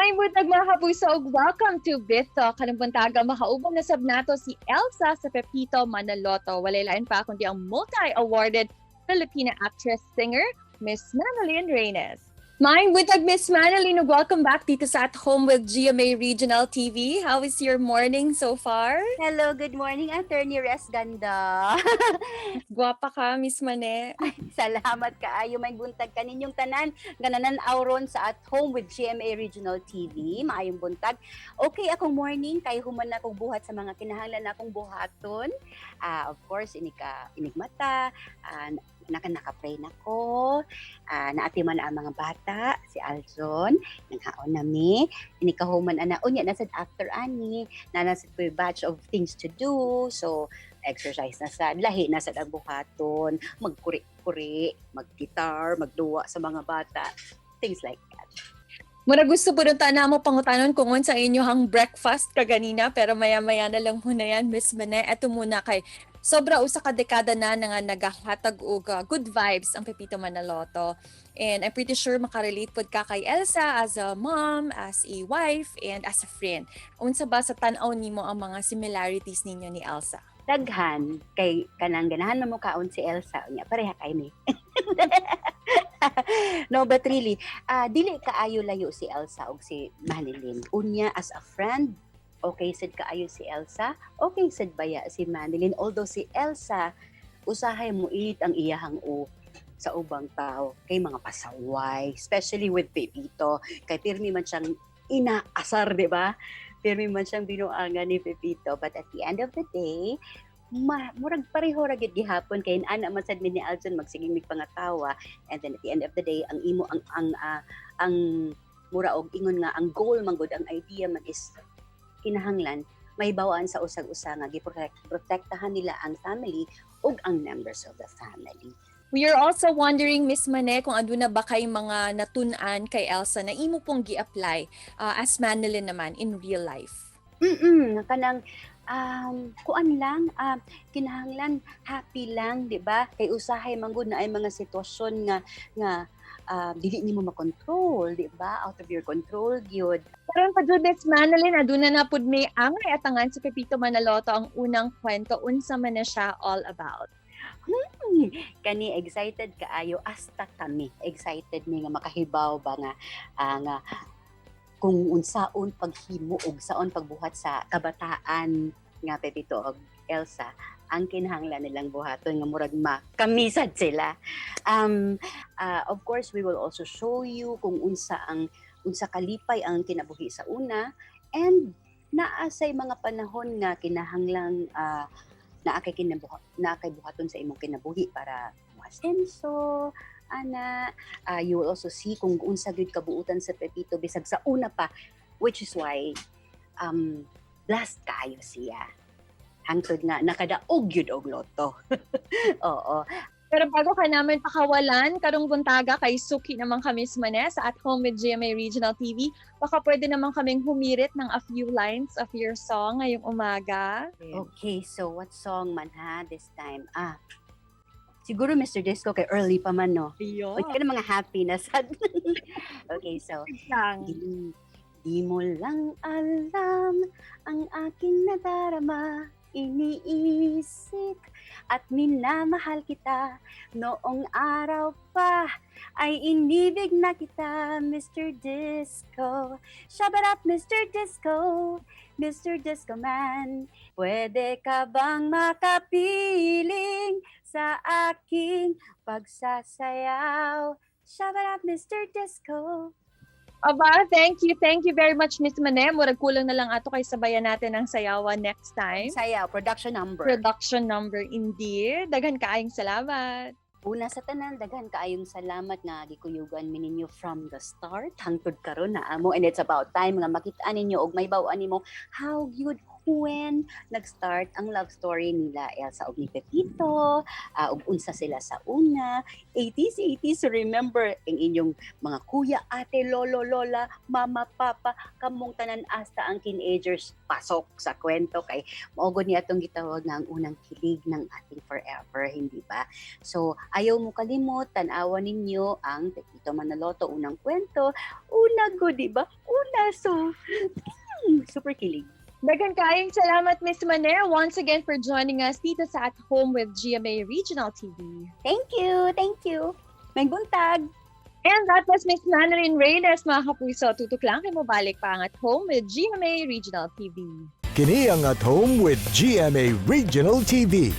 Maayong buntag, mga kapuso, ug welcome to BitTalk. Karong buntaga, makauban na sab nato si Elsa sa Pepito Manaloto. Walay lain pa kundi ang multi-awarded Filipina actress singer, Miss Manilyn Reynes. Maayong buntag, Miss Manilyn, ug welcome back dito sa At Home with GMA Regional TV. How is your morning so far? Hello, good morning, Attorney Res Ganda. Guwapa ka, Miss Mane. Salamat kaayo. Maayong buntag kaninyong tanan nga nanan-aw ron sa At Home with GMA Regional TV. Maayong buntag. Okay akong morning kay human na akong buhat sa mga kinahanglan na akong buhaton. Of course, inika inigmata, naka naka-pray na ko, naatiman na ang mga bata, si Aljon, nanghaon nami, inikahuman ana, unya na sad after ani, na sad ko'y batch of things to do, so exercise na sad, lahi na sad ang buhaton, magkuri-kuri, mag-guitar, magduwa sa mga bata, things like that. Mura gusto po rin na mo pangutanon kung unsa inyohang breakfast kaganina, pero maya-maya na lang muna yan, Miss Mane. Eto muna kay sobra usa ka dekada na nga nagahatag og good vibes ang Pepito Manaloto. And I'm pretty sure makarelate pod ka kay Elsa as a mom, as a wife, and as a friend. Unsa ba sa tan-aw nimo ang mga similarities ninyo ni Elsa? Daghan kay kanang ganahan man mo kaon si Elsa, unya pareha kay ni. No, but really, dili kaayo layo si Elsa og si Manilyn. Unya as a friend, okay sad kaayo si Elsa, okay sad baya si Manilyn. Although si Elsa usahay mo init ang iyahang o sa ubang tao kay mga pasaway, especially with Pepito, kay pirmi man siyang inaasar, di ba? Pirmi man siyang binuangan ni Pepito, but at the end of the day, murag pareho ra gid gihapon kay ana man sad mi ni Aljon, magsiging mig pangatawa, and then at the end of the day ang imo ang mura og ingon nga ang goal man gud, ang idea man is kinahanglan may bawaan sa usag-usa nga giprotect protektahan nila ang family ug ang members of the family. We are also wondering, Miss Mane, kung aduna ba kay mga natun-an kay Elsa na imo pong gi-apply as Manilyn naman in real life. Kanang kuan lang, kinahanglan happy lang, di ba? Kay usahay man gud na ay mga sitwasyon nga nga dili nimo makontrol, di ba? Out of your control gyud. Karon pa jud, Miss Manilyn, aduna na pud may angay atangan si Pepito Manaloto, ang unang kwento. Unsa man na siya all about? Kani excited kaayo, hasta kami excited mi nga makahibaw ba nga nga kung unsaon paghimo ug saon pagbuhat sa kabataan nga Pepito og Elsa ang kinahanglan nilang buhaton nga murag makamisad sila. Of course, we will also show you kung unsa ang unsa kalipay ang kinabuhi sa una and naa say mga panahon nga kinahanglang naa kay buhaton sa imong kinabuhi para moasenso ana. You will also see kung unsa gyud kabuutan sa Pepito bisag sa una pa, which is why blessed kaayo siya hangtod nga nakadaog gyud og lotto. Oo. Pero bago ka namin pakawalan karong buntaga kay suki naman kami, Miss Mane, sa At Home with GMA Regional TV, baka pwede naman kaming humirit ng a few lines of your song ngayong umaga. Okay, so what song man ha this time? Siguro Mr. Disco kay early pa man, no? Ayun. Uy, kanang mga happy na sad. Okay, so Lang. Di mo lang alam ang aking nadarama, iniisip at minamahal kita. Noong araw pa ay inibig na kita, Mr. Disco. Shove it up, Mr. Disco, Mr. Disco Man. Pwede ka bang makapiling sa aking pagsasayaw? Shove it up, Mr. Disco. Aba, thank you very much, Miss Mane. Murag kulang na lang ato kay sabayan natin ang sayawan next time. Sayaw, production number. Production number indeed. Daghan kaayong salamat. Una sa tanan, daghan kaayong salamat nga gikuyugan mi ninyo from the start hangtod karon na amo, and it's about time nga makita ninyo og may baw nimo how gyud when nag-start ang love story nila Elsa ug ni Pepito, ug unsa sila sa una. 80s, 80s, remember ang inyong mga kuya, ate, lolo, lola, mama, papa, kamong tanan hasta ang teenagers pasok sa kwento kay mao gud ni atong gitawag nga ang unang kilig ng ating forever, hindi ba? So, ayaw mo kalimot, tan-awan ninyo ang Pepito Manaloto, unang kwento. Una ko, di ba? Una, so, super kilig. Daghan kaayong salamat, Miss Mane, once again for joining us dito sa At Home with GMA Regional TV. Thank you, thank you. Maayong buntag. And that was Miss Manilyn Reynes, mga kapuso. Tutok lang kay mobalik pa ang At Home with GMA Regional TV. Kini ang At Home with GMA Regional TV.